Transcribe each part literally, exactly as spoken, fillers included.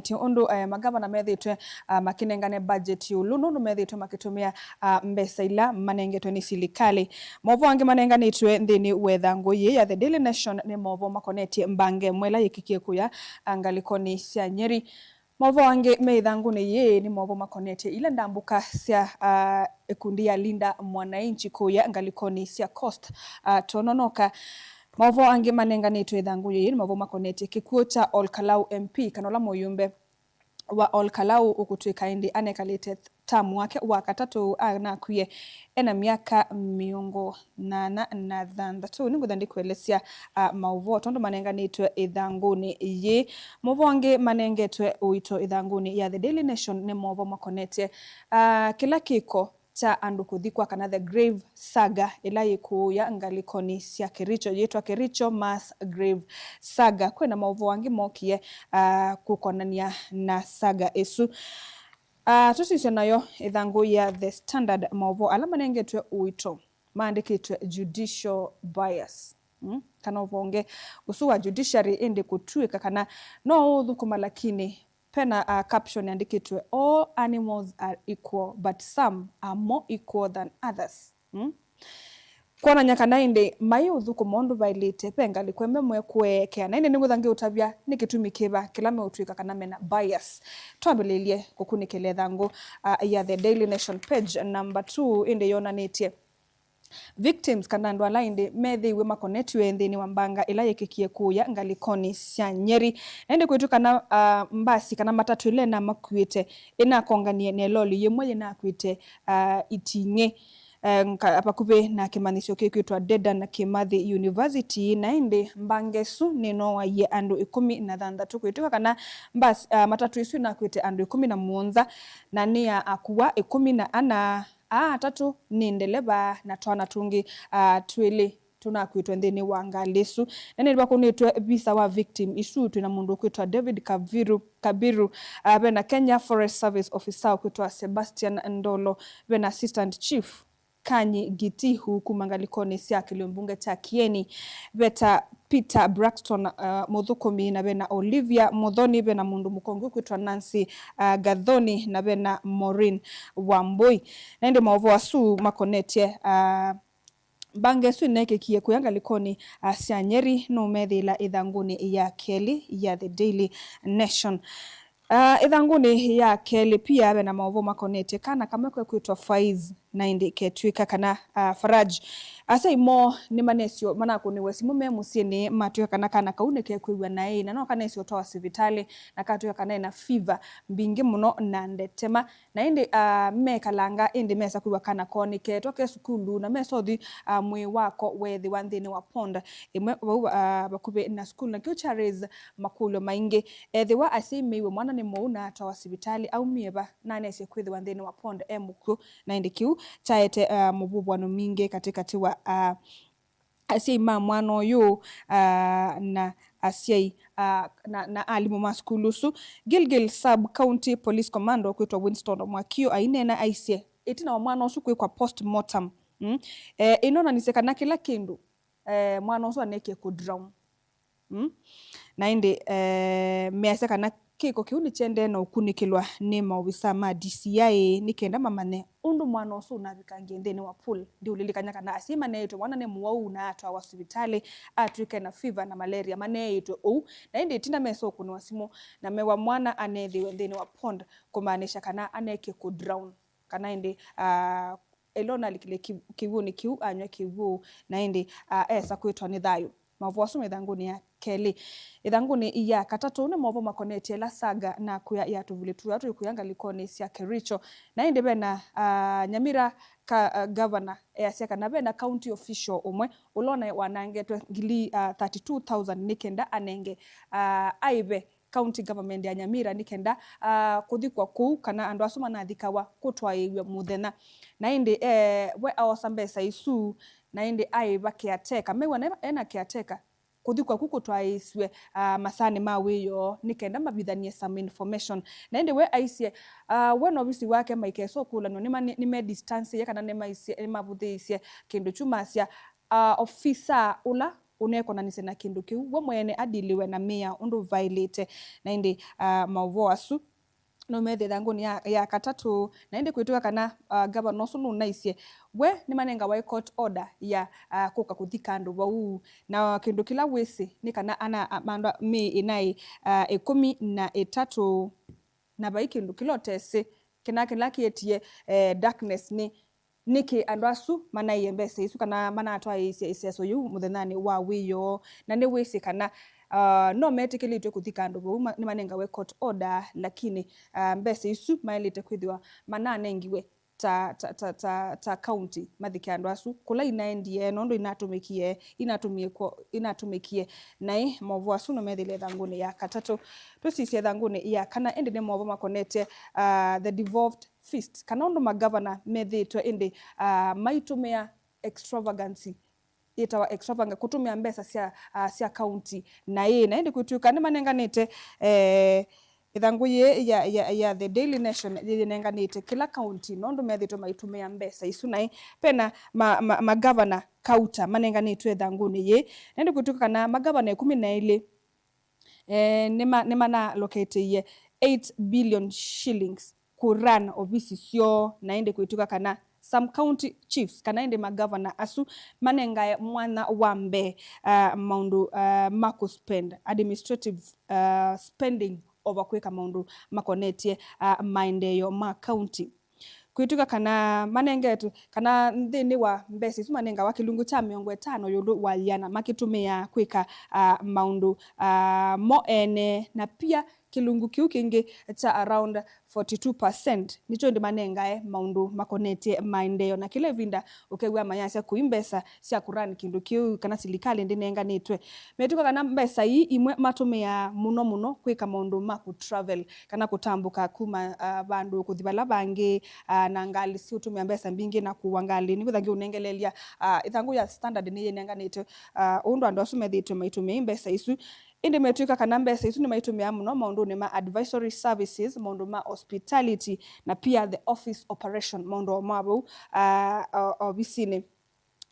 Ti ũndũ, eh, magavana methĩtwe, ah, makĩnengane budget ĩũlũ, nũndũ methĩtwe makĩtũmĩa, ah, mbesa ila manengetwe nĩ silikalĩ. Maũvoo angĩ manenganĩtwe nthĩnĩ wa ĩthangũ yĩĩ ya The Daily Nation nĩ maũvoo makonetye mbanga ĩmwe ĩla yĩkĩkie kũya, ah, ngalĩkonĩ sya Nyeri. Maũvoo angĩ me ĩthangũnĩ yĩĩ nĩ maũvoo makonetye ila ndambũka sya, ah, ĩkundi ya Linda Mwananchi kũya ngalĩkonĩ sya Coast, ah, Tononoka. Maũvoo angĩ manenganĩtwe ĩthangũ yĩĩ nĩ maũvoo makonetye kĩkw'ũ kya Ol Kalou M P, kana ũla mũyũmbe wa Ol Kalou ũkũtw'ĩka ĩndĩ anekalĩte tamu wake wa katatũ anakwie ena myaka mĩongo nyanya na thanthatũ. Nĩngwĩtha ndĩkũelesya, ah, maũvoo tondũ manenganĩtwe ĩthangũnĩ yĩĩ. Maũvoo angĩ manengetwe ũito ĩthangũnĩ ya The Daily Nation nĩ maũvoo makonetye, ah, kĩla kĩko kya andũ kũthikwa, kana the grave saga ĩla yĩkũũya ngalĩkonĩ sya Kericho, yĩtwa Kericho Mass Grave Saga. Kwĩna maũvoo angĩ mokie, ah, kũkonany'a na saga ĩsu. Ah, tũsisye nayo ĩthangũ ya The Standard, maũvoo ala manengetwe ũito maandĩkĩtwe judicial bias. Mm? Kana ũvonge ũsu wa judiciary, ĩndĩ kũtw'ĩka kana no ũũthũkũma, lakini pena, uh, caption yandĩkĩtwe, "All animals are equal, but some are more equal than others." Mm? Kwonany'a kana ĩndĩ mai ũthũkũma ũndũ vaĩlĩte, ve ngalĩko ĩmwe mekũeekea. Na ĩndĩ nĩngwĩtha ngĩũtavya nĩ kĩtumi kĩva kĩla meũtw'ĩka kana mena bias. Twambĩlĩlye kũkunĩkĩla ĩthangũ, uh, ya The Daily Nation page number two, ĩndĩ yonanĩtye victims, kana andũ ala ĩndĩ methĩiwe makonetw'e nthĩnĩ wa mbanga ĩla yĩkĩkie kũya ngalĩkonĩ sya Nyeri. Na ĩndĩ kwĩtw'ĩka kana, ah, mbasi kana matatũ ĩla ĩnamakuĩte ĩnakonganie na ĩloli yĩmwe yĩnakuĩte, ah, iting'ĩ, eh, nka-, vakuvĩ na kĩmanyĩsyo kĩkwĩtwa Dedan Kimathi University. Na ĩndĩ mbanga ĩsu nĩnooaie andũ ĩkũmi na thanthatũ. Kwĩtw'ĩka kana mbasi, ah, matatũ ĩsu ĩnakuĩte andũ ĩkũmi na mũonza na nĩyaakua ĩkũmi na ana. Aa atatũ nĩ ndeleva na twana tũngĩ, ah, twĩlĩ tũnakuĩtwe nthĩnĩ wa ngalĩ ĩsu. Na nĩvakunĩtwe visa wa victim isu. Twĩna mũndũ ũkwĩtwa David Kaviru, Kabiru, ah, vena Kenya Forest Service officer ũkwĩtwa Sebastian Ndolo, vena assistant chief Kanyi Gitihu kuma ngalĩkonĩ sya kĩlio mbunge kya Kieni, veta Peter Braxton, ah, mũthũkũmi, na vena Olivia Muthoni, vena mũndũ mũkongi ũkwĩtwa Nancy, ah, Gathoni, na vena Maureen Wambui. Na ĩndĩ maũvoo asu makonetye, ah, mbanga ĩsu ĩneekĩkie kũya ngalĩkonĩ, ah, sya Nyeri nũmethĩĩla ĩthangũnĩ ya kelĩ ya The Daily Nation. Ah, ĩthangũnĩ ya kelĩ pia vena maũvoo makonetye kana kamwe kekwĩtwa Faiz, na ĩndĩ ketw'ĩka kana, ah, Faraj. Asyai moo nĩmanesyo manakũnĩwe simũ me mũsyĩnĩ, matw'ĩka kana kana kau nĩkekwĩw'a naĩ, na no kanesyo ũtwawa sivitalĩ, na katw'ĩka kana ena fiva mbingĩ mũno na ndetema. Na ĩndĩ, ah, mekalanga, ĩndĩ mesa kwĩw'a kana koo nĩkeetwa ke sukulu, na mesa ũthi, ah, mwĩĩ wako weethĩwa nthĩnĩ wa pond ĩmwe vau, ah, vakuvĩ na sukulu, na kĩu kya raise makũlyo maingĩ. Ethĩwa asyai meiwe mwana nĩ mũu na atwawa sivitalĩ, aumie va? Na anesye kwĩthĩwa nthĩnĩ wa pond e mũkw'ũ, na ĩndĩ kĩu kyaete, ah, mũvuvũano mingĩ katĩkatĩ wa, ah, asyai ma mwana ũyũ, ah, na asyai, ah, na, na alimũ ma sukulu ũsu. Gilgil Sub County Police Commander ũkwĩtwa Winston Mwakio aineena aisye, ĩtina wa mwana ũsu kwĩkwa postmortem, mm, eh, ĩnonanisye kana kĩla kĩndũ, eh, mwana ũsu aneekie kũ drown. Mm? Na ĩndĩ, eh, measya kana kĩko kĩu nĩkyendee na ũkunĩkĩlwa nĩ maovisa ma D C I nĩ kenda mamanye ũndũ mwana ũsu ũnavikangie nthĩnĩ wa pool. Ndiũlilikany'a kana asyai maneeĩtwe mwana nĩ mũwau na atwawa sivitalĩ, atw'ĩke na fever na malaria maneeĩtwe ũu. Na ĩndĩ ĩtina mesa ũkũnĩwa simũ na mewa mwana aneethĩwe nthĩnĩ wa pond, kũmaanisha kana aneekie kũ drown, kana ĩndĩ, ah, ĩla ũnalikile kĩ-, kĩw'ũnĩ kĩu, anyw'a kĩw'ũ, na ĩndĩ, ah, esa kwĩtwa nĩ thayũ. Maũvoo asu me ĩthangũnĩ ya kelĩ. Ĩthangũnĩ ya katatũ nĩ maũvoo makonetye ĩla saga na kũya ya tũvulĩ tũla twĩ kũya ngalĩkonĩ sya Kericho. Na ĩndĩ vena, ah, Nyamira ka, ah, governor easya kana vena county official ũmwe ũla ũna wanangetwe ngili, ah, thirty-two thousand nĩ kenda anenge, ah, aĩve county government ya Nyamira nĩ kenda, ah, kũthikwa kũu, kana andũ asu manathikawa kũtwaĩĩw'a mũthenya. Na ĩndĩ, eh, we aosa mbesa isu, na ĩndĩ aĩva caretaker. Mew'a ne-, ena caretaker, kũthikwa ku kũtwaĩĩsw'e, ah, masaanĩ ma wĩoo nĩ kenda mavithanie some information. Na ĩndĩ we aisye, ah, we na ovisi wake maikesa ũkũlanw'a nĩ ma-, nĩ me distance kana nĩmaisye, nĩmavũthĩĩsye kĩndũ kyu, masya, ah, ofisa ũla ũnekonanĩsye na kĩndũ kĩu, we mwene adiliwe na mĩao ũndũ vaĩlĩte. Na ĩndĩ, ah, maũvoo asu no methĩe ĩthangũnĩ ya, ya katatũ, na ĩndĩ kwĩtw'ĩka kana, ah, ngavana ũsu nũnaisye, we nĩmanengawa court order ya, ah, kũka kũthika andũ vau, na kĩndũ kĩla wĩsĩ nĩ kana ana, a, andũ a, mĩĩ ĩnaĩ, ah, ĩkũmi na ĩtatũ, na vai kĩndũ kĩla ũtesĩ. Kĩna kĩla kĩetie, eh, darkness nĩ nĩkĩ andũ asu manaie mbesa isu kana manatwaĩĩsye ĩseso yĩu mũthenyanĩ wa wĩoo, na nĩwĩsĩ kana, ah, no metĩkĩlĩtw'e kũthika andũ vau, ma-, nĩmanengawe court order, lakini, ah, mbesa isu maĩlĩte kwĩthĩwa mananengiwe ta, ta, ta, ta, ta county mathike andũ asu kũla inaendie, nũndũ inatũmĩkie, inatũmĩe kw'o-, inatũmĩkie. Naĩ maũvoo asu no methĩle ĩthangũnĩ ya katatũ. Tũsisye ĩthangũnĩ ya kana, ĩndĩ nĩ maũvoo makonetye, ah, the devolved fist, kana ũndũ magavana methĩĩtwe ĩndĩ, ah, maitũmĩa extravagancy, yĩtawa extravagant, kũtũmĩa mbesa sya, ah, sya county. Na ĩĩ, na ĩndĩ kwĩtw'ĩka nĩmanenganĩte, eh, ĩthangũ yĩĩ ya, ya, ya The Daily Nation yĩnenganĩte kĩla county nũndũ methĩĩtwe maitũmĩa mbesa isu. Naĩ pena ma, ma, magavana kauta manenganĩtwe ĩthangũnĩ yĩĩ, na ĩndĩ kwĩtw'ĩka kana magavana ĩkũmi na elĩ, eh, nĩma-, nĩmanaloketĩie eight billion shillings kũ run ovisi syoo, na ĩndĩ kwĩtw'ĩka kana some county chiefs, kana ĩndĩ magavana asu manengae mwanya wa mbee, ah, maũndũ, ah, ma kũ spend, administrative, ah, spending over kwĩka maũndũ makonetye, ah, maendeeo ma county. Kwĩtw'ĩka kana manengetwe, kana nthĩnĩ wa mbesa isu manengawa kĩlungu kya mĩongo ĩtano ĩũlũ wa ĩana makĩtũmĩaa kwĩka, ah, maũndũ, ah, mo ene, na pia kĩlungu kĩu kĩngĩ kya around forty two percent nĩkyo ĩndĩ manengae maũndũ makonetye maendeeo, na kĩla ĩvinda ũkew'a mayasya kũi mbesa sya kũ run kĩndũ kĩu, kana silikalĩ ndĩnenganĩtwe. Metw'ĩka kana mbesa ii imwe matũmĩaa mũno mũno kwĩka maũndũ ma kũ travel, kana kũtambũka kuma, ah, vandũ kũthi vala vangĩ, ah, na ngalĩ siũtũmĩa mbesa mbingĩ na kũua ngalĩ. Nĩkwĩtha ngĩũnengeleelya, ah, ĩthangũ ya Standard nĩyĩnenganĩte, ah, ũndũ andũ asu methĩĩtwe maitũmĩa mbesa isu. Ĩndĩ metw'ĩka kana mbesa isu nĩmaitũmĩaa mũno maũndũnĩ ma advisory services, maũndũ ma hospitality, na pia the office operation, maũndũ o ma vau, ah, o-, ovisinĩ.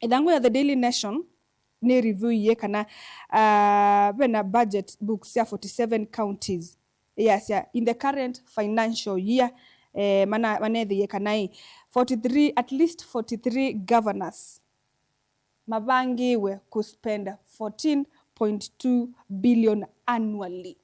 Ĩthangũ ya The Daily Nation nĩ review yĩĩ kana, ah, vena budget books sya forty seven counties. Yasya, in the current financial year, eh, mana-, manethĩie kana ĩ, forty three, at least forty three governors mavangĩĩwe kũ spend fourteen point two billion annually,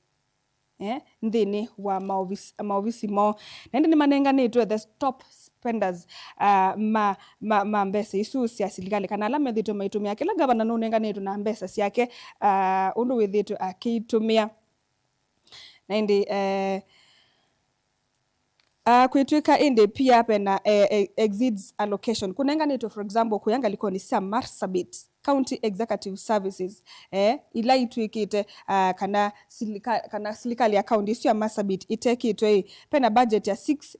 eh, nthĩnĩ wa maovisi, maovisi moo. Na ĩndĩ nĩmanenganĩtwe the top spenders, ah, ma, ma, ma mbesa isu sya silikalĩ, kana ala methĩĩtwe maitũmĩa. Kĩla ngavana nũnenganĩtwe na mbesa syake, ah, ũndũ wĩthĩĩtwe akĩitũmĩa. Na ĩndĩ, eh, ah, kwĩtw'ĩka ĩndĩ pia vena, eh, eh, exceeds allocation. Kũnenganĩtwe, for example, kũya ngalĩkonĩ sya Marsabit, County Executive Services, eh, ila itw'ĩkĩte, ah, kana silika-, kana silikalĩ ya county ĩsu ya Marsabit ĩtekĩtwe ĩ, vena budget ya six,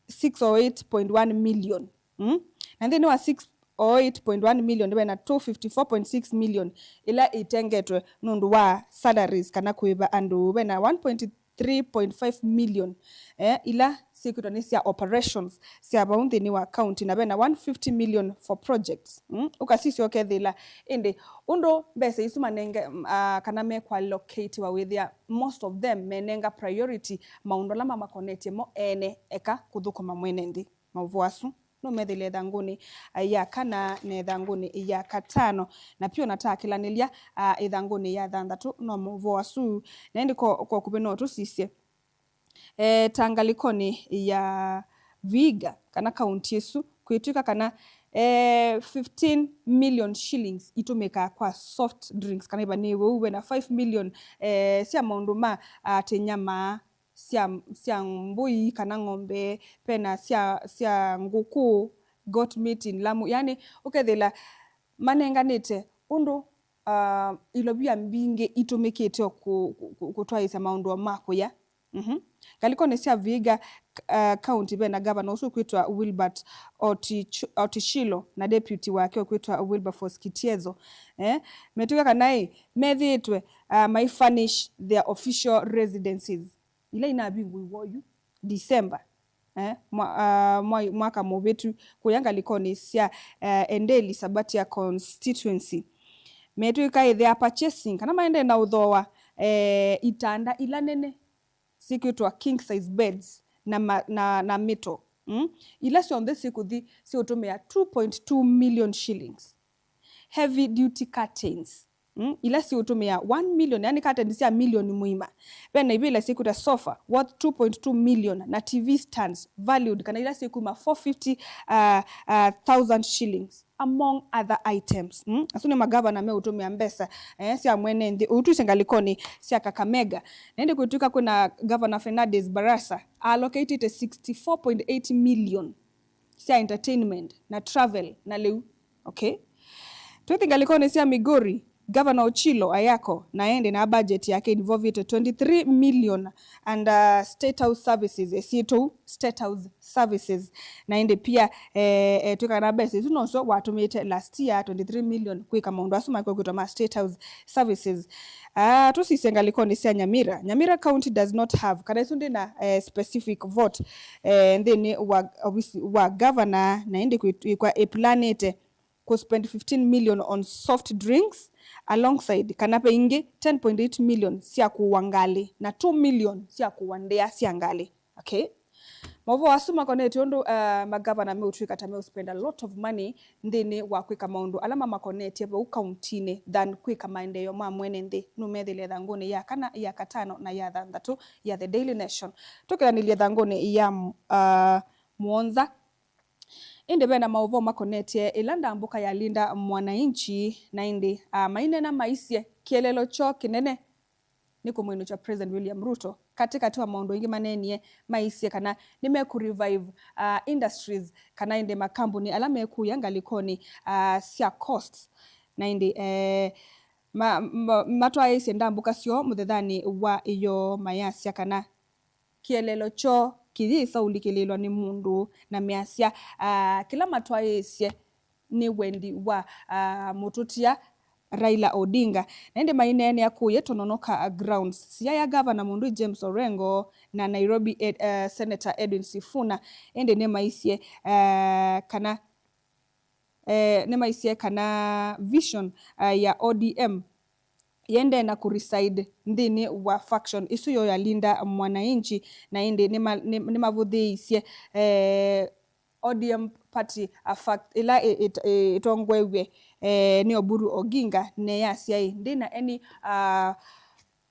six oh eight point one million. Mm? Na nthĩnĩ wa six oh eight point one million, vena two fifty four point six million ila itengetwe nũndũ wa salaries kana kũĩva andũ. Vena one point three point five million, eh, ila syĩkĩtwe nĩ sya operations sya vau nthĩnĩ wa county, na vena one fifty million for projects. Mm? Ũkasisya ũkethĩla ĩndĩ ũndũ mbesa isu manenge, mm, ah, kana mekũallocatiwa wĩthĩa most of them menenga priority maũndũ ala mamakonetye mo ene eka kũthũkũma mwene nthĩ. Maũvoo asu no methĩle ĩthangũnĩ ya kana na ĩthangũnĩ ya katano, na pia ũnatakĩlanĩlya, ah, ĩthangũnĩ ya thanthatũ no maũvoo asu. Na ĩndĩ kwa, kwa ũkuvĩ no tũsisye, eh, ta ngalĩkonĩ ya Vihiga kana kaunti ĩsu kwĩtw'ĩka kana, eh, fifteen million shillings itũmĩkaa kwa soft drinks kana ĩvanĩĩw'e ũu, vena five million, eh, sya maũndũ ma, ah, tĩnyamaa sya, sya mbũi kana ng'ombe, vena sya, sya ngũkũ, goat meat in Lamu. Yani, ũkethĩla manenganĩte ũndũ, ah, ilovia mbingĩ itũmĩkĩte o kũ-, kũ-, kũ-, kũtwaĩĩsya maũndũ o ma kũya. Mhm. Ngalĩkonĩ sya Vihiga, ah, County, vena ngavana ũsu ũkwĩtwa Wilbert Otich-, Otishilo na deputy wake ũkwĩtwa Wilberforce Kitiezo. Eh, metw'ĩka kana ĩ, methĩĩtwe, ah, mai furnish their official residences ila inavingũiwe oyu December, eh, mwa-, ah, mwa-, mwaka mũvĩtu kũya ngalĩkonĩ sya, eh, Endeli Sabatia constituency. Metwĩka, they are purchasing, kana maendee na ũthooa, eh, itanda ila nene syĩkwĩtwa king size beds na, ma, na, na mĩto, mm? Ila syonthe syĩkũthi syĩũtũmĩa two point two million shillings. Heavy duty curtains, mm, ila siũtũmĩa one million, yani curtains sya milioni mũima. Ve na ivĩla syĩkwĩta sofa worth two point two million, na T V stands valued, kana ila syĩkuma four fifty, uh, uh, thousand shillings, among other items. Mm? Asu nĩ magavana meũtũmĩa mbesa, eh, sya mwene nthĩ. Ũu twĩsĩ ngalĩkonĩ sya Kakamega. Na ĩndĩ kwĩtw'ĩka kwĩna Governor Fernandes Barasa allocatĩte sixty-four point eight million sya entertainment na travel na lĩu. Okay. Twĩthi ngalĩkonĩ sya Migori, Governor Ochilo Ayacko na ĩndĩ na budget yake involvĩte twenty-three million and, uh, State House services, ĩsyĩtwa State House services. Na ĩndĩ pia, eh, eh, twĩkana mbesa isu nosyo watũmĩte last year, twenty-three million, kwĩka maũndũ asu makwĩkwĩtwa ma State House services. Ah, tũsisye ngalĩkonĩ sya Nyamira. Nyamira County does not have, kana ĩsu ndĩna, eh, specific vote, eh, nthĩnĩ wa ovisi wa governor, na ĩndĩ kwĩtw'ĩka ĩplanĩte kũ spend fifteen million on soft drinks alongside, kana ve ingĩ ten point eight million sya kũua ngalĩ na two million sya kũua ndĩa sya ngalĩ. Okay. Maũvoo asu makonetye ũndũ, uh, magavana meũtw'ĩka ta meũspend a lot of money nthĩnĩ wa kwĩka maũndũ ala mamakonetye vau kauntinĩ than kwĩka maendeeo ma mwene nthĩ. Nũmethĩle ĩthangũnĩ ya kana, ya katano na ya thanthatũ ya The Daily Nation. Tũkĩlanĩlye ĩthangũnĩ ya, uh, mũonza. Ĩndĩ ve na maũvoo makonetye ĩla ndambũka ya Linda Mwananchi, na ĩndĩ, uh, maineena maisye kĩeleelo kyoo kĩnene nĩ kũmwĩnũkya President William Ruto. Katĩkatĩ wa maũndũ aingĩ maneenie, maisye kana nĩmekũ revive, uh, industries, kana ĩndĩ makambuni ala mekũya ngalĩkonĩ, uh, sya coast. Na ĩndĩ, eh, ma, ma, matwaĩĩsye ndambũka syoo mũthethanĩ wa ĩyoo, mayasya kana kĩeleelo kyoo kĩyĩsa ũlikĩlĩĩlwa nĩ mũndũ, na measya, ah, kĩla matwaĩĩsye nĩ wendi wa, ah, mũtũtia Raila Odinga. Na ĩndĩ maineenea kũya Tononoka grounds, siaya gavana mũndũ James Orengo na Nairobi Ed-, eh, Senator Edwin Sifuna, ĩndĩ nĩmaisye, eh, kana, eh, nĩmaisye kana vision, eh, ya O D M yendee na kũ reside nthĩnĩ wa faction ĩsu yo ya Linda Mwananchi, na ĩndĩ nĩma-, nĩ-, nĩmavũthĩĩisye, eh, O D M party, a fact, ĩla ĩ-, ĩ-, ĩ-, ĩtongoew'e, eh, nĩ Oburu Oginga, neyasya ĩ, ndĩna any, uh,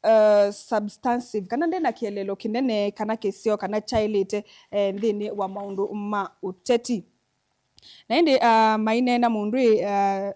uh, substantive, kana ndĩna kĩeleelo kĩnene kana kĩseo kana kyaĩlĩte, eh, nthĩnĩ wa maũndũ ma ũteti. Na ĩndĩ, ah, maineena mũndũ ĩ, ah,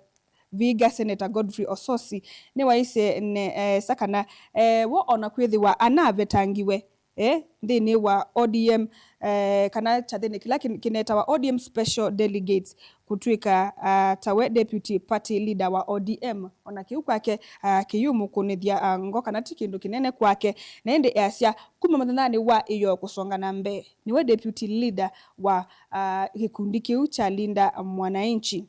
Vihiga Senator Godfrey Osotsi nĩwaisye ne-, eh, sa kana, eh, wo ona kwĩthĩwa anavetangiwe, eh, nthĩnĩ wa O D M, eh, kana kyathĩnĩ kĩla kĩ-, kĩnetawa O D M Special Delegates, kũtw'ĩka, ah, tawe deputy party leader wa O D M, ona kĩu kwake, ah, kĩyũmũkũnĩthya, ah, ngo kana ti kĩndũ kĩnene kwake. Na ĩndĩ easya kuma mũthenyanĩ wa ĩyoo kũsonga na mbee, nĩwe deputy leader wa, ah, gĩkundi kĩu kya Linda Mwananchi.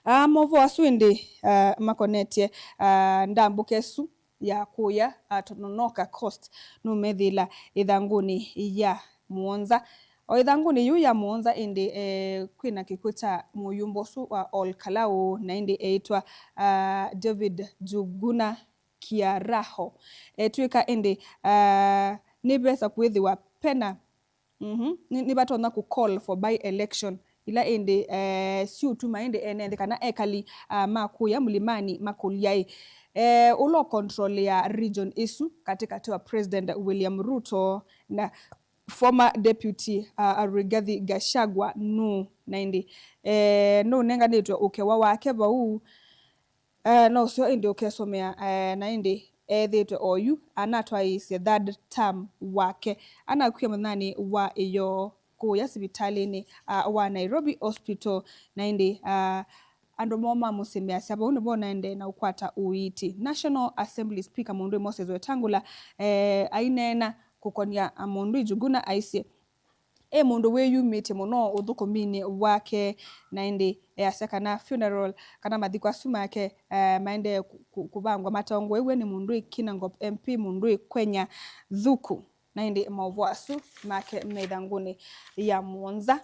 Ah, maũvoo asu ĩndĩ, ah, makonetye, ah, ndambũka ĩsu ya kũya, ah, Tononoka Coast nũmethĩla ĩthangũnĩ ya mũonza. O ĩthangũnĩ yĩu ya mũonza ĩndĩ, eh, kwĩna kĩkw'ũ kya mũyumba ũsu wa Ol Kalou, na ĩndĩ eĩtwa, ah, David Njuguna Kiaraho. Etw'ĩka ĩndĩ, ah, nĩvesa kwĩthĩwa pena, mhm, nĩ, nĩvatonya kũ call for by election, ila ĩndĩ, eh, siũtuma ĩndĩ ene nthĩ kana ekali, ah, ma kũya Mlimani makũlya ĩ, eh, ũla ũcontrolea region ĩsu katĩkatĩ wa President William Ruto na former deputy, ah, Rigathi Gachagua nũũ? Na ĩndĩ, eh, nũnenganĩtwe ũkewa wake vau. Eh, na ũseo ĩndĩ ũkesomea, eh, na ĩndĩ ethĩĩtwe oyu anatwaĩĩsye third term wake. Anakwie mũthenyanĩ wa ĩyoo kũya sivitalĩnĩ, ah, wa Nairobi Hospital, na ĩndĩ, ah, andũ moo ma mũsyĩ measya vau nĩvo naendee na ũkwata ũiiti. National Assembly Speaker mũndũ Moses Wetangula, eh, aineena kũkonya, ah, mũndũ Njuguna aisye, e mũndũ wĩyumĩtye mũno ũthũkũminĩ wake, na ĩndĩ easya kana funeral kana mathiko asu make, eh, maendee kũ-, kũ-, kũvangwa matongoew'e nĩ mũndũ Kinangop M P, mũndũ Kwenya Thuku, na ĩndĩ maũvoo asu make me ĩthangũnĩ ya mũonza.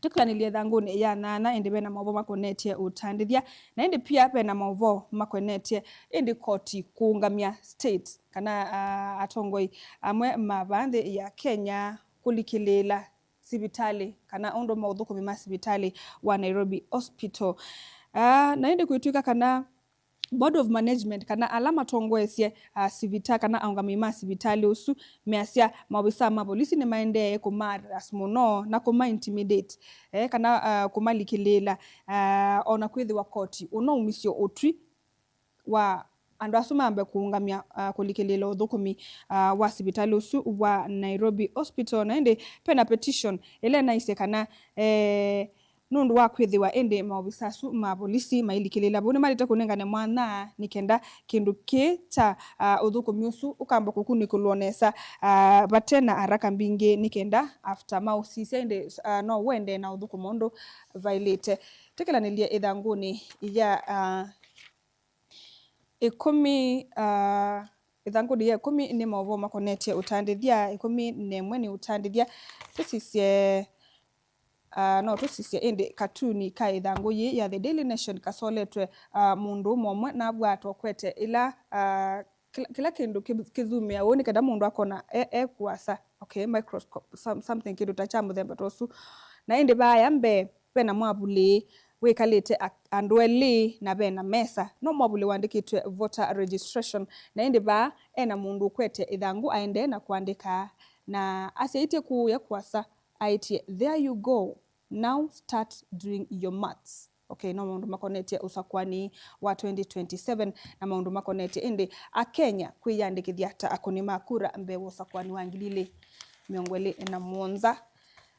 Twĩkũlanĩlye ĩthangũnĩ ya nyanya, ĩndĩ vena maũvoo makonetye ũtandĩthya, na ĩndĩ pia vena maũvoo makonetye ĩndĩ koti kũũngamya state kana, ah, atongoi amwe ma vaa nthĩ ya Kenya kũlikĩlĩĩla sivitalĩ kana ũndũ maũthũkũmi ma sivitalĩ wa Nairobi Hospital. Ah, na ĩndĩ kwĩtw'ĩka kana Board of Management kana ala matongoesye, ah, sivita-, kana aũngamĩi ma sivitalĩ ũsu measya maovisaa ma volisi nĩmaendee kũma harass mũno na kũma intimidate, eh, kana, ah, kũmalikĩlĩĩla, ah, o na kwĩthĩwa koti ũnaumisye ũtwi wa andũ asu mambe kũũngamya, ah, kũlikĩlĩĩla ũthũkũmi, ah, wa sivitalĩ ũsu wa Nairobi Hospital. Na ĩndĩ vena petition ĩla ĩnaisye kana, eh, nũndũ wa kwĩthĩwa ĩndĩ maovisa asu ma volisi mailikĩlĩĩla vau, nĩmalĩte kũnengane mwanya nĩ kenda kĩndũ kĩĩ kya, ah, ũthũkũmi ũsu ũkamba kũkunĩkĩlw'o nesa, ah, vate na haraka mbingĩ, nĩ kenda after maũsisya ĩndĩ, ah, no ũendee na ũthũkũma ũndũ vaĩlĩte. Twĩkĩlanĩlye ĩthangũnĩ ya, ah, ĩkũmi, ah, ĩthangũnĩ ya ĩkũmi nĩ maũvoo makonetye ũtandĩthya, ĩkũmi na ĩmwe nĩ ũtandĩthya. Tũsisye, ah, no tũsisye ĩndĩ katuni ka ĩthangũ yĩĩ ya The Daily Nation kasoletwe, ah, mũndũ ũmwe ũmwe navwatwa kwete ĩla, ah, kĩla, kĩla kĩndũ kĩ-, kĩthumĩa ũũ nĩ kenda mũndũ akona e, e kũasa, okay, microscope, some-, something, kĩndũ ta kya mũthemba ta ũsu. Na ĩndĩ vaaya mbee, vena mwavulĩ wĩkalĩte a-, andũ elĩ na vena mesa. No mwavulĩ wandĩkĩtwe voter registration, na ĩndĩ vaa ena mũndũ ũkwete ĩthangũ aendee na kũandĩka, na asyaĩtye kũũya kũasa, aĩtye, "There you go, now start doing your maths." Okay, no maũndũ makonetye ũsakũani wa twenty twenty-seven na maũndũ makonetye ĩndĩ Akenya kwĩyandĩkĩthya ta akũni ma kura mbee wa ũsakũani wa ngili ilĩ mĩongo ĩlĩ na mũonza.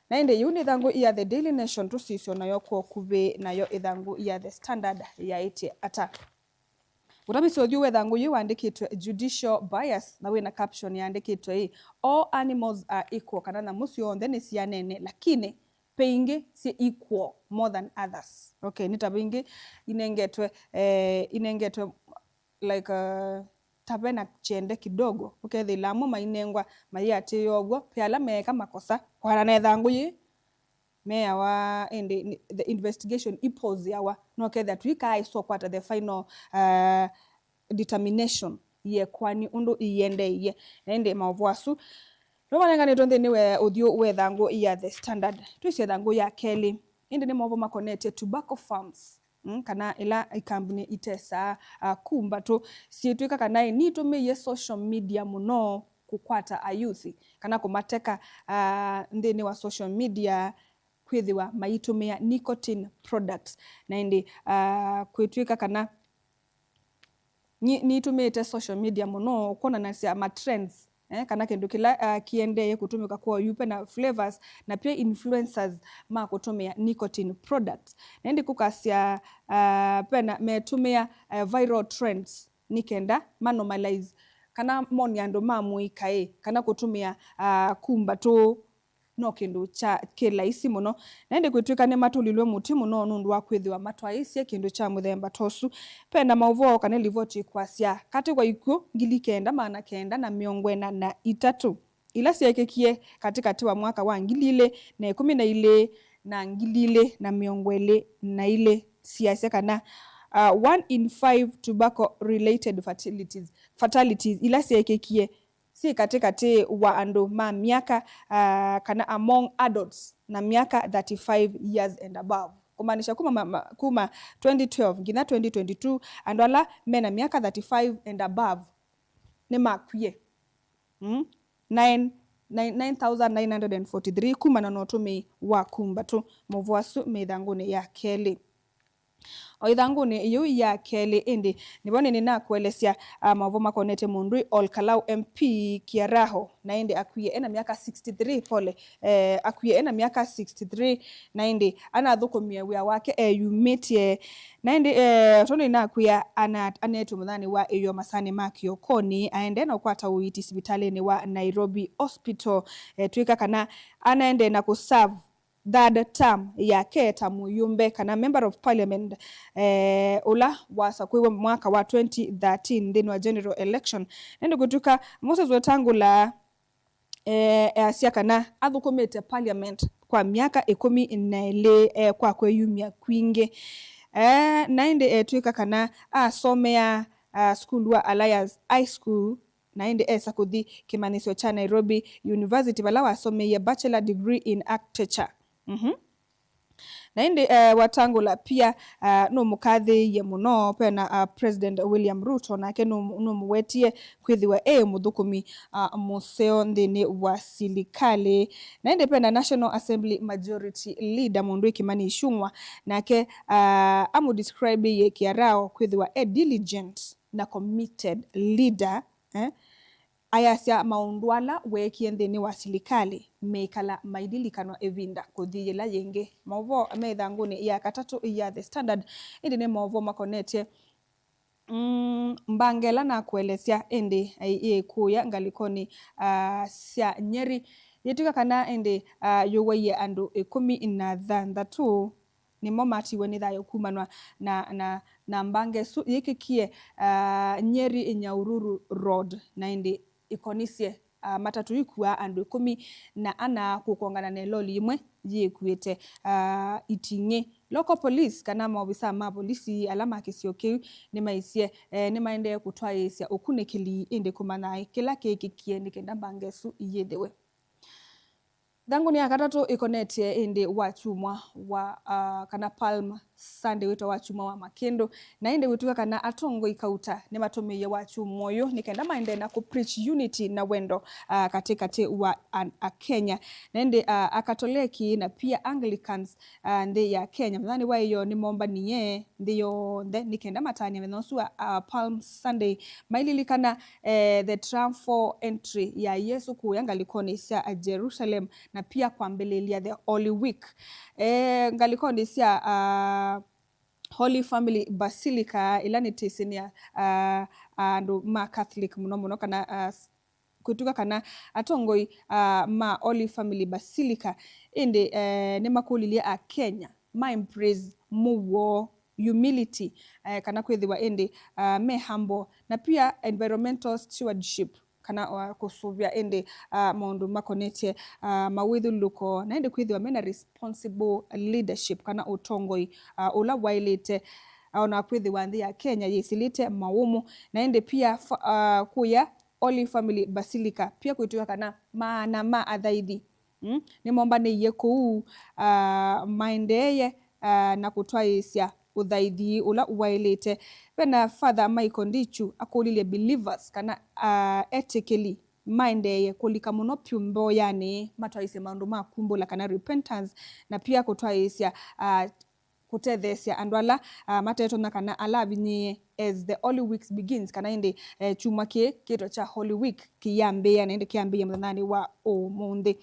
Na ĩndĩ yĩu nĩ ĩthangũ ya The Daily Nation, tũsisye nayo kwa ũkuvĩ, nayo ĩthangũ ya The Standard yaĩtye ata? Ũtavĩsye ũthyũ wa ĩthangũ yĩĩ wandĩkĩtwe Judicial Bias, na wĩna caption yandĩkĩtwe ĩ, "All animals are equal," kana nyamũ syonthe nĩ syanene, lakini ve ingĩ syĩ equal more than others. Okay, nĩ ta ve ingĩ inengetwe, eh, inengetwe like, uh, ta vena kyende kidogo, ũkethĩla amwe mainengwa mayĩatĩĩa ũw'o, ve ala meeka makosa kwana na ĩthangũ yĩĩ meawa, ĩndĩ ni-, the investigation iposeawa, no kethĩa tũikaaĩsa ũkwata the final, uh, determination yĩekwani ũndũ iendeeie. Na ĩndĩ maũvoo asu nĩmo manenganĩtwe nthĩnĩ wa ũthyũ wa ĩthangũ ya The Standard. Twĩsĩ ĩthangũ ya kelĩ, ĩndĩ nĩ maũvoo makonetye tobacco farms. Mm, kana ĩla ikambuni itesaa, ah, kumbatũ, syĩtw'ĩka kana nitũmĩie social media mũno kũkwata ayuthi kana kũmateka, ah, nthĩnĩ wa social media kwĩthĩwa maitũmĩa nicotine products. Na ĩndĩ, ah, kwĩtw'ĩka kana nyi-, nitũmĩĩte social media mũno kwonanasya ma trends, eh, kana kĩndũ kĩla, ah, kĩendee kũtũmĩka kwa oyu, vena flavors na pia influencers ma kũtũmĩa nicotine products. Na ĩndĩ kũkasya, ah, vena metũmĩa, eh, viral trends nĩ kenda ma normalize kana mone andũ ma mũikaĩ kana kũtũmĩa, ah, kumbatũ no kĩndũ kya kĩ laisi mũno. Na ĩndĩ kwĩtw'ĩka nĩmatũlilwe mũtĩ mũno nũndũ wa kwĩthĩwa matwaĩĩsye kĩndũ kya mũthemba ta ũsu. Ve na maũvoo kana livoti kwasya katĩ wa ikw'ũ ngili kenda maana kenda na mĩongo ĩna na itatũ ila syeekĩkie katĩkatĩ wa mwaka wa ngili ilĩ na ĩkũmi na ilĩ na ngili ilĩ na mĩongo ĩlĩ na ilĩ syasya kana, uh, one in five tobacco related fatalities, fatalities ila syeekĩkie syĩ katĩkatĩ wa andũ ma myaka, ah, kana among adults na myaka thirty-five years and above. Kũmaanisha kuma, ma, ma, kuma twenty twelve nginya twenty twenty-two, andũ ala mena myaka thirty-five and above nĩmakwie. Mm? Nine, nine, nine thousand nine hundred and forty-three kumana na ũtũmĩi wa kumbatũ. Maũvoo asu me ĩthangũnĩ ya kelĩ. O ĩthangũnĩ yĩu ya kelĩ ĩndĩ, nĩvo nĩnĩnakũelesya, ah, maũvoo makonetye mũndũ Ol Kalou M P Kiaraho, na ĩndĩ akwie ena myaka sixty-three, pole, eh, akwie ena myaka sixty-three, na ĩndĩ anathũkũmie wĩa wake eyumĩtye. Na ĩndĩ, eh, tondũ nĩnakwĩa ana-, aneetwe mũthanĩ wa ĩyoo masanĩ ma kĩokonĩ, aendee na ũkwata ũiiti sivitalĩnĩ wa Nairobi Hospital, eh, twĩka kana anaendee na kũserve third term yake ta mũyũmbe kana member of parliament, eh, ũla wasakũiwe mwaka wa twenty thirteen nthĩnĩ wa general election. Na ĩndĩ kũtw'ĩka Moses Wetangula eh, easya kana athũkũmĩte parliament kwa myaka ĩkũmi na ĩlĩ, eh, kwa kwĩyumya kwingĩ. Eh, na ĩndĩ etw'ĩka kana asomea, ah, sukulu wa Alliance High School, na ĩndĩ esa kũthi kĩmanyĩsyo kya Nairobi University, vala wasomeie bachelor degree in architecture. Mhm. Na ĩndĩ, eh, Wetangula pia, ah, nũmũkathĩĩie mũno. Vena, ah, President William Ruto, nake nũmũ-, nũmũwetie kwĩthĩwa e mũthũkũmi, ah, mũseo nthĩnĩ wa silikalĩ. Na ĩndĩ vena National Assembly Majority Leader, mũndũ wĩ Kimani Ichung'wa, nake, ah, amũdescribĩie Kĩarao kwĩthĩwa e diligent na committed leader, eh? Ayasya maũndũ ala weekie nthĩnĩ wa silikalĩ meĩkala maililikanwa ĩvinda kũthi yĩla yĩngĩ. Maũvoo me ĩthangũnĩ ya katatũ ya The Standard, ĩndĩ nĩ maũvoo makonetye, mm, mbange ĩla nakũelesya, ĩndĩ ĩĩkũya ngalĩkonĩ, ah, sya Nyeri. Yĩtw'ĩka kana ĩndĩ, ah, yũwaie andũ ĩkũmi na thanthatũ, nĩmo matiwe nĩ thayũ kumanwa na, na, na mbange ĩsu yĩkĩkie, ah, Nyeri Nyahururu Road, na ĩndĩ ĩkonisye, ah, matatũ ikuaa andũ ĩkũmi na ana kũkongana na ĩloli yĩmwe yĩkuĩte, ah, iting'ĩ. Local police kana maovisaa ma volisi ala ma kĩsio kĩu nĩmaisye, eh, nĩmaendee kũtwaĩĩsya ũkunĩkĩli ĩndĩ kũmanya kĩla kĩĩkĩkie nĩ kenda mbange ĩsu yĩthĩwe. Thangũnĩ ya katatũ ĩkonetye ĩndĩ wakyumwa wa, ah, kana Palm Sunday, wĩtwa wakyumwa wa makĩndũ, na ĩndĩ wĩtw'ĩka kana atongoi kauta nĩmatũmĩie wakyumwa ũyũ nĩ kenda maendee na kũ preach unity na wendo, ah, katĩkatĩ wa an-, Akenya. Na ĩndĩ, ah, Akatoleki na pia Anglicans, ah, nthĩ ya Kenya mũthenyanĩ wa ĩyoo nĩmombanie nthĩ yonthe nĩ kenda matany'a mũthenya ũsu wa, ah, Palm Sunday, maililikana, eh, the triumphal entry ya Yesũ kũya ngalĩkonĩ sya, ah, Jerusalem, na pia kwambĩlĩlya the Holy Week. Eh, ngalĩkonĩ sya, ah, Holy Family Basilica, ĩla nĩ tĩsĩ nĩ ya, ah, andũ ma Catholic mũno mũno, kana, ah, s-, kwĩtw'ĩka kana atongoi, ah, ma Holy Family Basilica, ĩndĩ, eh, nĩmakũlilye Akenya ma embrace mũuo, humility, eh, kana kwĩthĩwa ĩndĩ, ah, me humble, na pia environmental stewardship, kana, ah, kũsũvĩa ĩndĩ, ah, maũndũ makonetye, ah, mawĩthyũlũlũko, na ĩndĩ kwĩthĩwa mena responsible leadership, kana ũtongoi, ah, ũla waĩlĩte, ah, ona kwĩthĩwa nthĩ ya Kenya yĩsĩlĩte maũmũ, na ĩndĩ pia fa-, ah, kũya Holy Family Basilica, pia kwĩtw'ĩka kana maana ma athaithi, mm, nĩmombanĩie kũu, ah, maendeeye, ah, na kũtwaĩĩsya ũthaithi ũla ũwaĩlĩte. Vena Father Michael Ndichu akũlilye believers kana, ah, etĩkĩli maendeeye kũlika mũno vyũ mboyanĩ, matwaĩĩsye maũndũ ma kumbũla kana repentance, na pia kũtwaĩĩsya, ah, kũtetheesya andũ ala, ah, matetonya kana ala avinyĩĩe as the Holy Weeks begins, kana ĩndĩ, eh, kyumwa kĩĩ kĩtwa kya Holy Week kĩyambĩĩa, na ĩndĩ kĩyambĩĩa mũthenyanĩ wa ũmũnthĩ.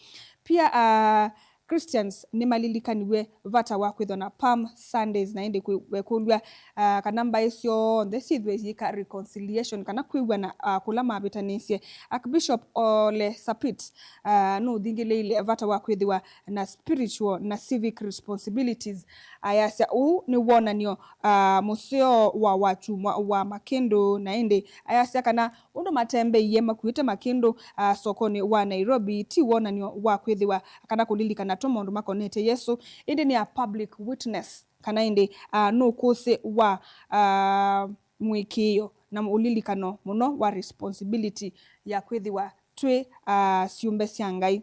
Pia, ah, Christians nĩmalilikaniw'e vata wa kwĩthwa na Palm Sundays, na ĩndĩ kwĩ-, wekũlw'a, ah, kana mbaĩ syonthe syĩthwe iyĩka reconciliation kana kwĩw'ana, ah, kũla mavĩtanĩsye. Archbishop Ole Sapit, ah, nũthingĩlĩile vata wa kwĩthĩwa na spiritual na civic responsibilities. Ayasya ũu nĩ wonany'o, ah, mũseo wa wakyumwa wa makĩndũ, na ĩndĩ ayasya kana ũndũ matembeie makuĩte makĩndũ, ah, sokonĩ wa Nairobi ti wonany'o wa kwĩthĩwa kana kũlilikana tũ maũndũ makonete Yesũ, ĩndĩ nĩ a public witness, kana ĩndĩ, ah, nũkũsĩ wa, ah, mũĩkĩĩo na ũlilikano mũno wa responsibility ya kwĩthĩwa twĩ, ah, syũmbe sya Ngai.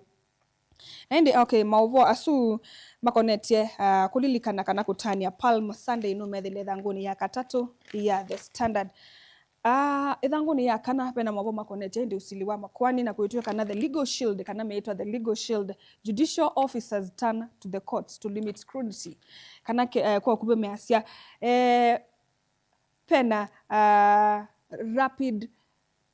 Na ĩndĩ, okay, maũvoo asu makonetye, ah, kũlilikana kana kũtanĩa Palm Sunday nũmethĩle ĩthangũnĩ ya katatũ ya The Standard. Ah, ĩthangũnĩ ya kana vena maũvoo makonetye ĩndĩ ũsili wa makoani na kwĩtw'ĩka kana the legal shield, kana meĩtwa the legal shield, judicial officers turn to the courts to limit scrutiny. Kana ke-, eh, kwa ũkuvĩ measya, eh, vena, ah, rapid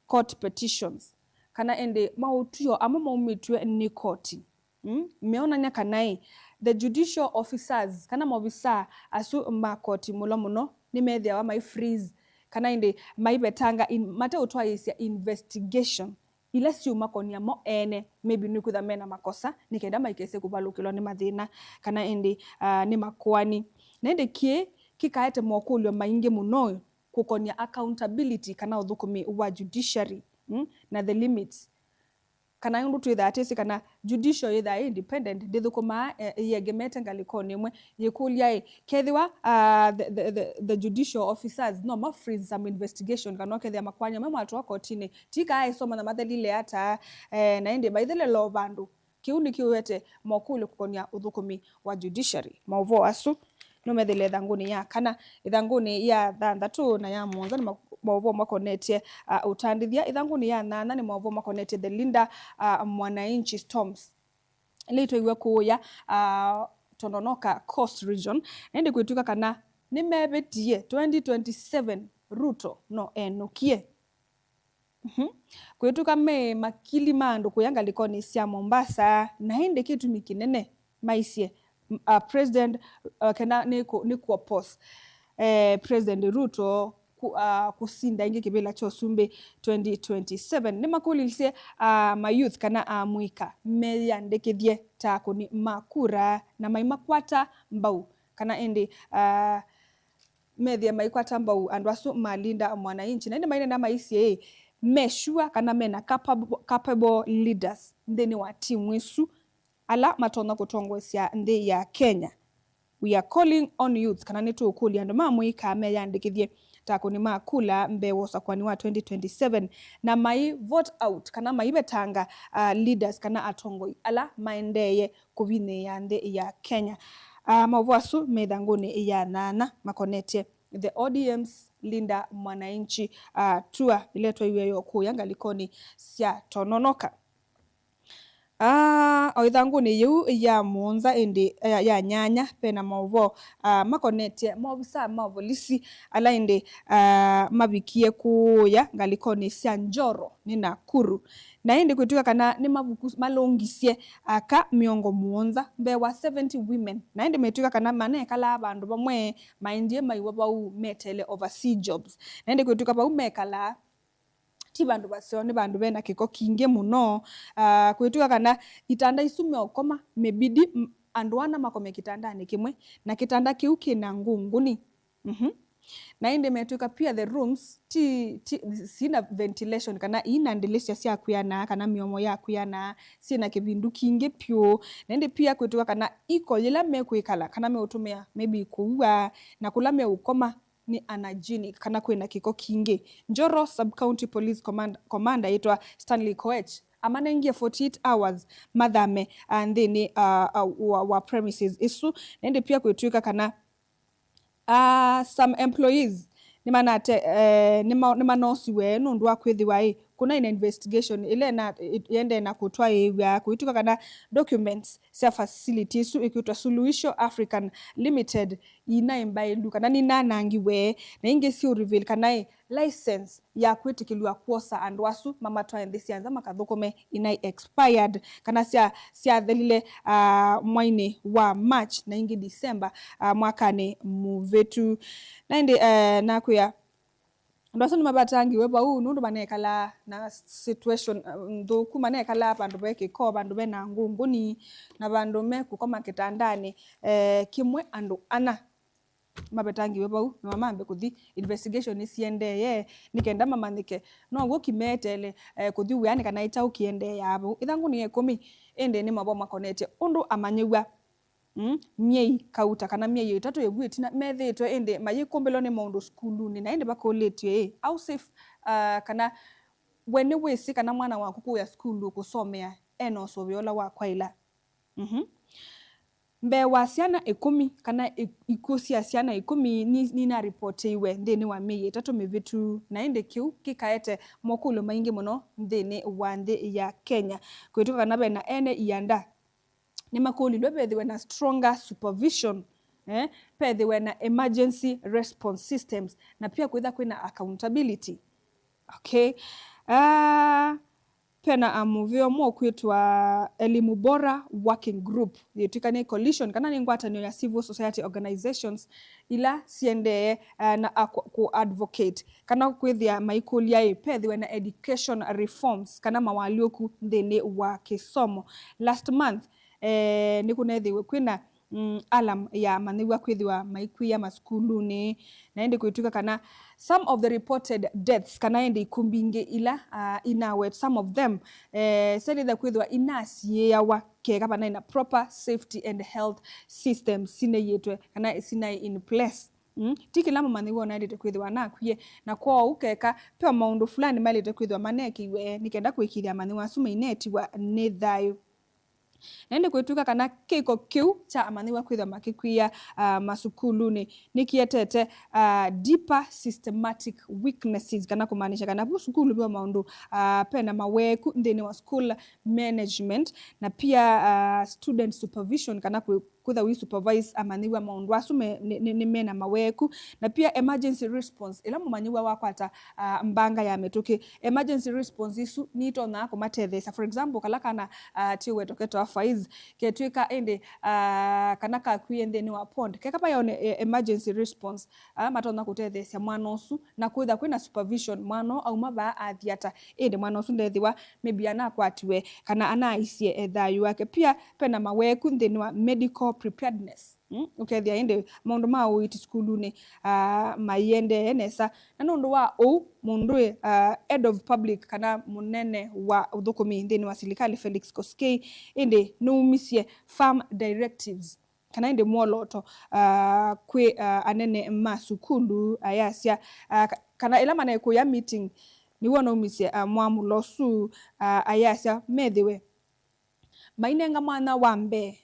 court petitions, kana ĩndĩ maũtw'ĩo amwe maumĩtw'e nĩ koti, mm, meonany'a kana ĩ, the judicial officers, kana maovisaa asu ma koti mũno mũno nĩmethĩawa mai freeze, kana ĩndĩ maivetanga in-, mateũtwaĩĩsya investigation ila syũmakonia mo ene, maybe nĩkwĩthwa mena makosa, nĩ kenda maikese kũvalũkĩlwa nĩ mathĩna, kana ĩndĩ, ah, nĩ makoani. Na ĩndĩ kĩĩ kĩkaete mokũlyo maingĩ mũno kũkonia accountability kana ũthũkũmi wa judiciary, mm, na the limits. kana ũndũ twĩthaa twĩsĩ kana judicial yĩthaa ĩ independent, ndĩthũkũmaa, eh, ĩyegemete ngalĩkonĩ ĩmwe. Yĩkũlya ĩ, kethĩwa, ah, the, the, the, the judicial officers no ma freeze some investigation, kana ũkethĩa makoani amwe matwawa kotinĩ, ti kaa ĩsoma na mathelile ata, eh, na ĩndĩ maithelelwa o vandũ. Kĩu nĩkĩũete mokũlyo kũkonia ũthũkũmi wa judiciary. Maũvoo asu nũmethĩle ĩthangũnĩ ya kana. Ĩthangũnĩ ya thanthatũ na ya mũonza nĩ ma-, maũvoo makonetye, ah, ũtandĩthya. Ĩthangũnĩ ya nyanya nĩ maũvoo makonetye the Linda, ah, Mwananchi storms, ĩla ĩtwaiwe kũũya, ah, Tononoka Coast Region, na ĩndĩ kwĩtw'ĩka kana nĩmevĩtie twenty twenty-seven Ruto no enũkie. Mhm. Kwĩtw'ĩka me makili ma andũ kũya ngalĩkonĩ sya Mombasa, na ĩndĩ kĩtumi kĩnene maisye, m-, uh, President, uh, kana nĩ kũ-, nĩ kũ oppose, eh, President Ruto kũ-, uh, kũsinda ĩngĩ kĩvĩla kya ũsumbĩ twenty twenty-seven. Nĩmakũlilsye, uh, ma youth kana amũika meyĩandĩkĩthye ta akũni ma kura na maimakwata mbau, kana ĩndĩ, uh, methĩe maikwata mbau andũ asu ma Linda Mwananchi, na ĩndĩ maineena maisye ĩ, me sure kana mena capable, capable leaders nthĩnĩ wa timu ĩsu, ala matonya kũtongoesya nthĩ ya Kenya. We are calling on youth, kana nĩtũũkũlya andũ ma mũika meyandĩkĩthye ta akũni ma kula mbee wa ũsakũani wa twenty twenty-seven, na mai vote out kana maivetanga, uh, leaders kana atongoi ala maendeeye kũvinyĩĩa nthĩ ya Kenya. Ah, maũvoo asu me ĩthangũnĩ ya nyanya makonetye the O D M's Linda Mwananchi, ah, tour ĩla ĩtwaiwe yo kũya ngalĩkonĩ sya Tononoka. Ah, o ĩthangũnĩ yĩu ya mũonza ĩndĩ, ya, ya nyanya, vena maũvoo, ah, makonetye maovisaa ma volisi ala ĩndĩ, ah, mavikie kũũya ngalĩkonĩ sya Njoro nĩ Nakuru. Na ĩndĩ kwĩtw'ĩka kana nĩmavuku-, malũngisye aka mĩongo mũonza mbee wa seventy women. Na ĩndĩ metw'ĩka kana manekalaa vandũ vamwe, maendie maiwa vau meteele overseas jobs. Na ĩndĩ kwĩtw'ĩka vau mekalaa ti vandũ vaseo, nĩ vandũ vena kĩko kingĩ mũno. Ah, kwĩtw'ĩka kana itanda isu meũkoma, mebidi m-, andũ ana makome kĩtandanĩ kĩmwe, na kĩtanda kĩu kĩna ngũngũni. Mhm. Na ĩndĩ metw'ĩka pia the rooms ti, ti, sina ventilation, kana ina ndĩlĩsya sya kwĩanaa, kana mĩomo ya kwĩanaa, syĩna kĩvindu kingĩ pyũ. Na ĩndĩ pia kwĩtw'ĩka kana iko yĩla mekwĩkala, kana meũtũmĩa, maybe kũua, na kũla meũkoma nĩ unhygienic, kana kwĩna kĩko kingĩ. Njoro Sub-County Police Command-, Commander yĩtwa Stanley Koech amanengie forty-eight hours mathame, ah, nthĩnĩ, ah, ah, wa, wa premises ĩsu. Na ĩndĩ pia kwĩtw'ĩka kana Ah, some employees nĩmanate-, eh, nĩma-, nĩmanosiwe nũndũ wa kwĩthĩwa ĩ, kũnaĩ na investigation ĩla ĩna-, ĩ-, ĩendee na kũtwaĩĩw'a, kũitw'ĩka kana documents sya facility ĩsu ĩkwĩtwa Suluhisho African Limited inaĩ mbaĩlu kana ninanangiwe, na ingĩ syĩ reveal kana ĩ, license ya kwĩtĩkĩlw'a kwosa andũ asu mamatwae nthĩ sya nza makathũkũme inaĩ expired, kana sya, syathelile, ah, mwainĩ wa March na ingĩ December, ah, mwakanĩ mũvĩtu. Na ĩndĩ, eh, nakwĩa, andũ asu nĩmavetangiwe vau nũndũ manekalaa na situation, ah, nthũku, manekalaa vandũ ve kĩko, vandũ vena ngũngũni, na vandũ mekũkoma kĩtandanĩ, eh, kĩmwe andũ ana mavetangiwe vau, no mambe kũthi, investigation nĩsiendee, nĩ kenda mamanyĩke no w'o kĩmeteele, eh, kũthi wĩanĩ kana ĩ kyaũ kĩendeeaa vau. Ĩthangũnĩ ya ĩkũmi, ĩndĩ nĩ mavoo makonetye ũndũ amanyĩw'a, mm, myei kauta kana myei ĩtatũ ĩvu ĩtina methĩĩtwe ĩndĩ mayĩkũmbĩlwa nĩ maũndũ sukulunĩ, na ĩndĩ vakũlĩtw'e, ĩ, how safe, ah, kana we nĩwĩsĩ kana mwana waku kũya sukulu kũsomea ena ũsũvĩo ũla wa kwaĩla? Mhm. Mbee wa syana ĩkũmi, kana ĩ-, ikw'ũ sya syana ĩkũmi ni-, ninaripoteiwe nthĩnĩ wa myei ĩtatũ mĩvĩtu, na ĩndĩ kĩu kĩkaete mokũlyo maingĩ mũno nthĩnĩ wa nthĩ ya Kenya. Kwĩtw'ĩka kana ve na ene ianda nĩmakũlilwe vethĩwe na stronger supervision, eh, vethĩwe na emergency response systems, na pia kwĩtha kwĩna accountability. Okay. Ah, Pena, ah, mũvĩa ũmwe ũkwĩtwa Elimu Bora Working Group, yĩtw'ĩka nĩ coalition kana nĩ ngwatanĩo ya civil society organizations ila siendee, ah, na, ah, kũ, kũ advocate kana kwĩthĩa maikũlya ĩ, vethĩwe na education reforms kana mawalyũku nthĩnĩ wa kĩsomo. Last month, eh, nĩkũnethĩwe kwĩna mm, alarm ya amanyĩw'a kwĩthĩwa maikw'ĩĩa masukulunĩ, na ĩndĩ kwĩtw'ĩka kana some of the reported deaths, kana ĩndĩ ikumbi ingĩ ila, ah, inawet, some of them, eh, syaĩlĩte kwĩthĩwa inasiĩĩawa keka vanaĩ na proper safety and health systems sineyĩtwe kana sinaĩ in place. Mm? Ti kĩla mũmanyĩw'a ũnaĩlĩte kwĩthĩwa nakwie, na kwoou keka ve o maũndũ fulani maĩlĩte kwĩthĩwa manekĩiwe nĩ kenda kũĩkĩĩthya amanyĩw'a asu mainetiwa nĩ thayũ. Na ĩndĩ kwĩtw'ĩka kana kĩko kĩu kya amanyĩw'a kwĩthĩwa makĩkw'ĩĩa, ah, masukulunĩ nĩkĩetete, ah, deeper systematic weaknesses, kana kũmaanisha kana vu sukulu ve o maũndũ, ah, pena maweeku nthĩnĩ wa school management, na pia, ah, student supervision, kana kwĩ- kwĩthwa wĩ supervise amanyĩw'a maũndũ asu me, nĩ, nĩ, nĩ mena maweeku. Na pia emergency response, ĩla mũmanyĩw'a wakwata, ah, mbanga ya mĩtũkĩ, emergency response isu nitonyaa kũmatetheesya. For example, kala kana, ah, tiũwetoketwa Faiz, ketw'ĩka ĩndĩ, ah, kana kakw'ĩe nthĩnĩ wa pond, keka vayone, eh, emergency response, ala matonya kũtetheesya mwana ũsu, na kwĩthwa kwĩna supervision, mwana ũũ auma vaa athi ata, ĩndĩ mwana ũsu ndethĩwa maybe anakwatiwe kana anaaisye, eh, thayũ wake. Pia pena maweeku nthĩnĩ wa medical preparedness. Mm? Ũkethĩa ĩndĩ maũndũ ma ũiiti sukulunĩ, ah, maiendee nesa. Na nũndũ wa ũu, mũndũĩ, ah, head of public kana mũnene wa ũthũkũmi nthĩnĩ wa silikalĩ Felix Koskei ĩndĩ nĩumisye firm directives kana ĩndĩ mwolooto, ah, kwĩ, ah, anene ma sukulu, ayasya, ah, ka-, kana ĩla manekũya meeting, nĩw'o naumisye, ah, mwamũlo ũsu, ah, ayasya methĩwe mainenga mwanya wa mbee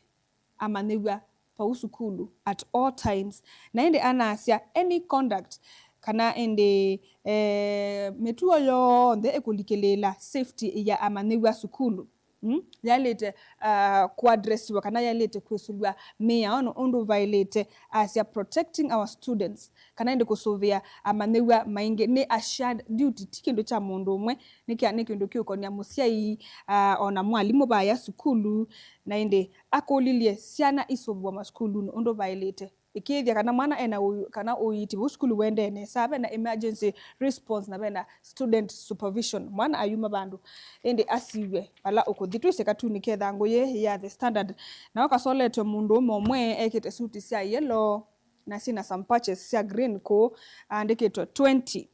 amanyĩw'a vau sukulu at all times. Na ĩndĩ anasya any conduct kana ĩndĩ, eh, mĩtuo yonthe ĩkũlikĩlĩĩla safety ya amanyĩw'a sukulu, mm, yaĩlĩte, ah, kũadresiwa kana yaĩlĩte kwĩsũlw'a mĩao ũndũ vaĩlĩte, asya protecting our students, kana ĩndĩ kũsũvĩa amanyĩw'a maingĩ nĩ a shared duty, ti kĩndũ kya mũndũ ũmwe, nĩ kya, nĩ kĩndũ kĩũkonia mũsyai, ah, o na mwalimũ vaya sukulu. Na ĩndĩ akũlilye syana isũvĩwa masukulunĩ ũndũ vaĩlĩte. Ĩkĩĩthya kana mwana ena ũi-, kana ũiiti vau sukulu wendee nesa, vena emergency response na vena student supervision. Mwana ayuma vandũ, ĩndĩ asiw'e vala ũkũthi. Twĩsĩ katunĩ ke thangũ yĩ ya The Standard, nao kasoletwe mũndũũme ũmwe ekĩte suti sya yellow na syĩna some patches sya green kũũ, aandĩkĩtwe twenty.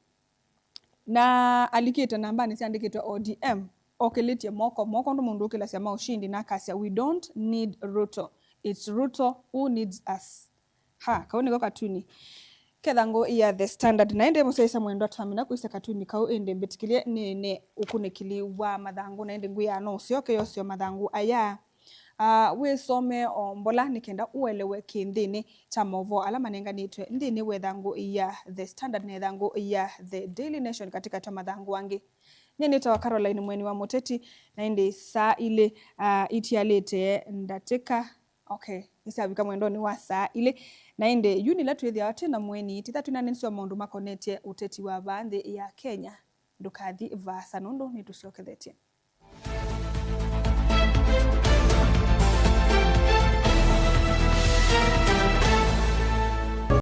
Na alikĩte nambanĩ syandĩkĩtwe O D M, okĩlĩtye moko moko ũndũ mũndũ ũkĩlasya ma ũshindi, na akasya, "We don't need Ruto. It's Ruto who needs us." Ha, kau nĩko katuni ke thangũ ya The Standard. Na ĩndĩ mũsyaĩĩsya mwendwa, twamina kwĩsya katuni kau, ĩndĩ mbĩtĩkĩlye nĩne ũkunĩkĩli wa mathangũ, na ĩndĩ ngwĩaa no ũsyoke yoseo mathangũ aya. Ah, wĩsome o mbola nĩ kenda ũelewe kĩ nthĩnĩ kya maũvoo ala manenganĩtwe nthĩnĩ wa ĩthangũ ya The Standard na ĩthangũ ya The Daily Nation katĩkatĩ wa mathangũ angĩ. Nyie nĩtawa Caroline Mweni wa Mũteti, na ĩndĩ saa ilĩ, ah, itialĩte ndatĩka, okay, nĩsyavika mwendonĩ wa saa ilĩ, na ĩndĩ yu nĩla twĩthĩawa twĩ na mũeni, titha twĩnanĩsya maũndũ makonetye ũteti wa vaa nthĩ ya Kenya. Ndũkathi vaasa nũndũ nĩtũsyokethetye.